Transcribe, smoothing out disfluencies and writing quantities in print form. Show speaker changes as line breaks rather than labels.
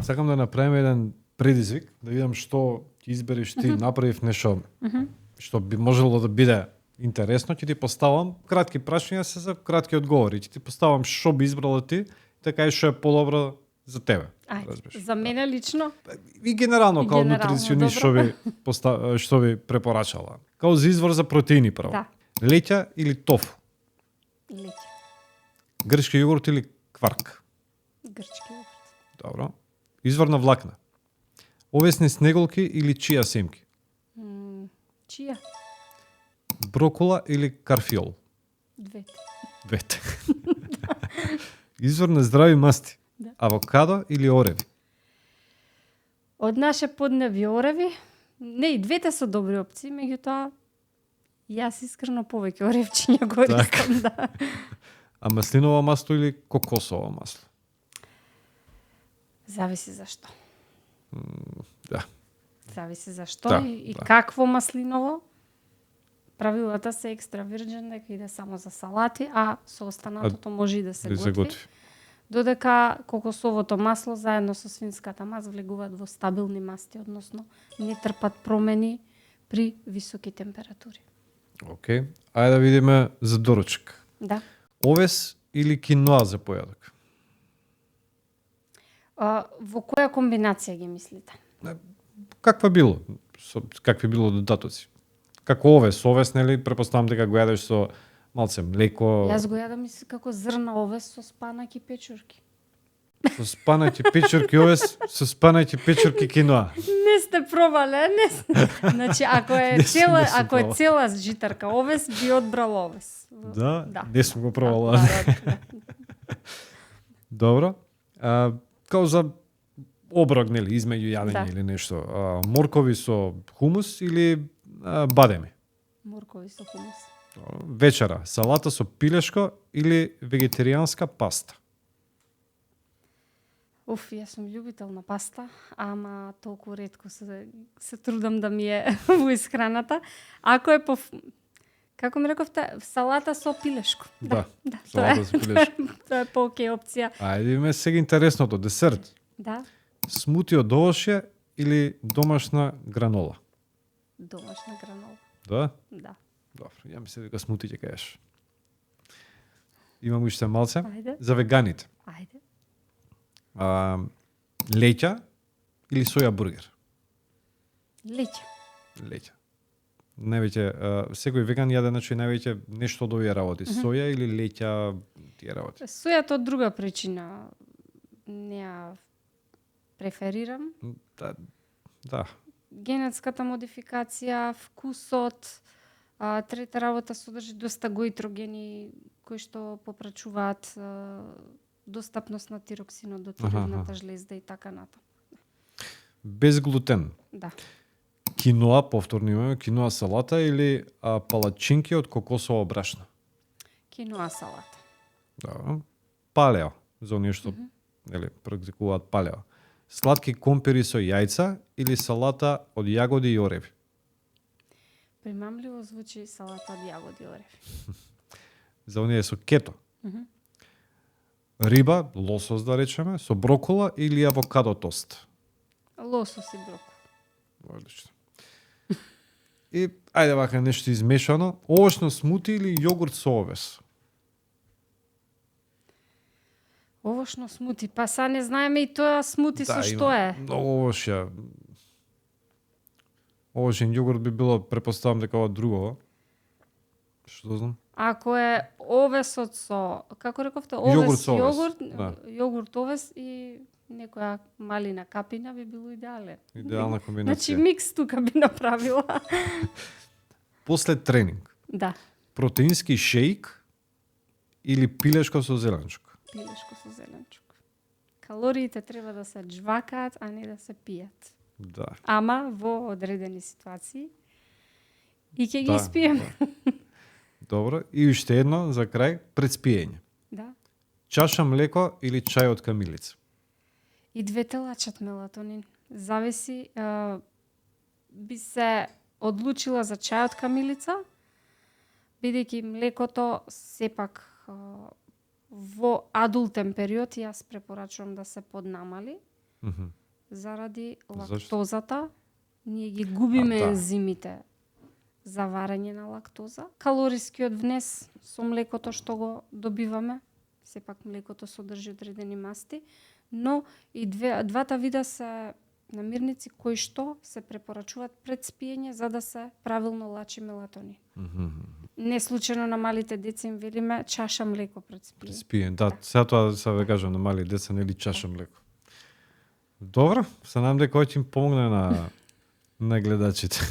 Сакам да направиме еден предизвик, да видам што ќе избереш ти, направив нешто што би можело да биде интересно, ќе ти поставам кратки прашања се за кратки одговори. Ќе ти поставам што би избрала ти, така и што е подобро за тебе.
Ајде, за мене лично?
И генерално,
И
као
генерално,
нутриционист
добро.
што ви препорачала. Као за извор за протеини прво.
Да.
Леќа или тофу?
Леќа.
Грчки јогурт или кварк?
Грчки јогурт.
Добро. Извор на влакна. Овесни снеголки или чија семки?
Чија?
Брокола или карфиол?
Двете.
Двете. Извор на здрави масти.
Да.
Авокадо или ореви?
Од наше поднебје ореви, не, и двете се добри опции, меѓутоа јас искрено повеќе оревчиња користам, да.
А маслиново масло или кокосово масло?
Зависи за што.
Да.
Зависи за што
Да,
и
да.
какво маслиново. Правилата се екстра вирџин дека иде само за салати, а со останатото може и да се
Да се
готви.
готви.
Додека кокосовото масло заедно со свинската мас влегуваат во стабилни масти, односно не трпат промени при високи температури.
Океј. Ајде да видиме за доручек.
Да.
Овес или киноа за појадок?
Во која комбинација ги мислите?
Каква било? Какви било додатоци? Како овес, нели, препоставам дека го јадеш со малце млеко,
Јас го јадам како зрна овес со спанак и печурки.
со спанаќи печурки овес, со спанаќи печурки киноа.
Не сте пробале, не сте. Значи, ако е
Не сум
ако е
пробал.
цела житарка овес, би одбрал овес.
Да, не сум го пробала.
Да.
Добро. Као за оброк, нели, измеѓу јадење
Да.
или нешто. Моркови со хумус или бадеми?
Моркови со хумус.
Вечера, салата со пилешко или вегетаријанска паста?
Уф, јас сум љубител на паста, ама толку ретко се трудам да ми е во исхраната. Ако е како ми рековте, салата со пилешко.
Да,
да,
салата со пилешко.
Тоа е по-окей опција.
Ајде име сега интересното, десерт.
Да,
Смути од овошје или домашна гранола?
домашна гранола.
Да?
Да.
Добро, ја мислам дека смути ќе кажеш. Имам уште малце.
Ајде.
За веганите.
Ајде.
Леќа или соја бургер?
Леќа.
Леќа. Највеќе, секој веган јаде, значи највеќе нешто од овие работи. Соја или леќа тие работи?
Сојата од друга причина не ја преферирам.
Да.
Генетската модификација, вкусот, трета работа содржи доста гоитрогени кои што попрачуваат достапност на тироксинот до тиреозната жлезда и така натаму.
Без глутен.
Да.
Киноа, повторно имаме, киноа салата или палачинки од кокосово брашно?
Киноа салата.
Да. Палео, за оние што нели практикуваат палео. Сладки компири со јајца или салата од јагоди и ореви?
Примамливо звучи салата од јагоди и ореви.
За оние со кето. Риба, лосос да речеме, со брокола или авокадо тост?
Лосос и брокола.
Одлично. И ајде вака нешто измешано, овошно смути или јогурт со овес?
Овошно смути, па са не знаеме и тоа смути со што
има
е.
Многу овошја. Овошен јогурт би било, препоставам дека ова друго. Што знам?
Ако е овесот со, како рековте,
Јогурт
овес,
со овес,
јогурт,
да.
јогурт овес и некоја малина капина би било идеален.
Идеална
Значи
комбинација.
микс тука би направила.
После тренинг,
Да,
протеински шејк или пилешко со зеленчук?
пилешко со зеленчук. Калориите треба да се джвакаат, а не да се пијат.
Да.
Ама во одредени ситуации и ќе ги
Да,
испиеме.
Добро, и уште едно за крај, пред спиење.
Да.
Чаша млеко или чај од камилица?
И двете лачат мелатонин. Зависи, би се одлучила за чај од камилица, бидејќи млекото сепак во адултен период јас препорачувам да се поднамали. Заради
Зашто?
лактозата, ние ги губиме
да.
ензимите за варење на лактоза. Калорискиот внес со млекото што го добиваме, сепак млекото содржи одредени масти, но и двата вида се намирници кои што се препорачуваат пред спиење за да се правилно лачи мелатонин. Не случајно на малите деца им велиме чаша млеко пред спиење.
Спиен, да, сега тоа се ве кажам на мали деца, нели чаша млеко. Добро, се надам дека ќе им помогне на гледачите.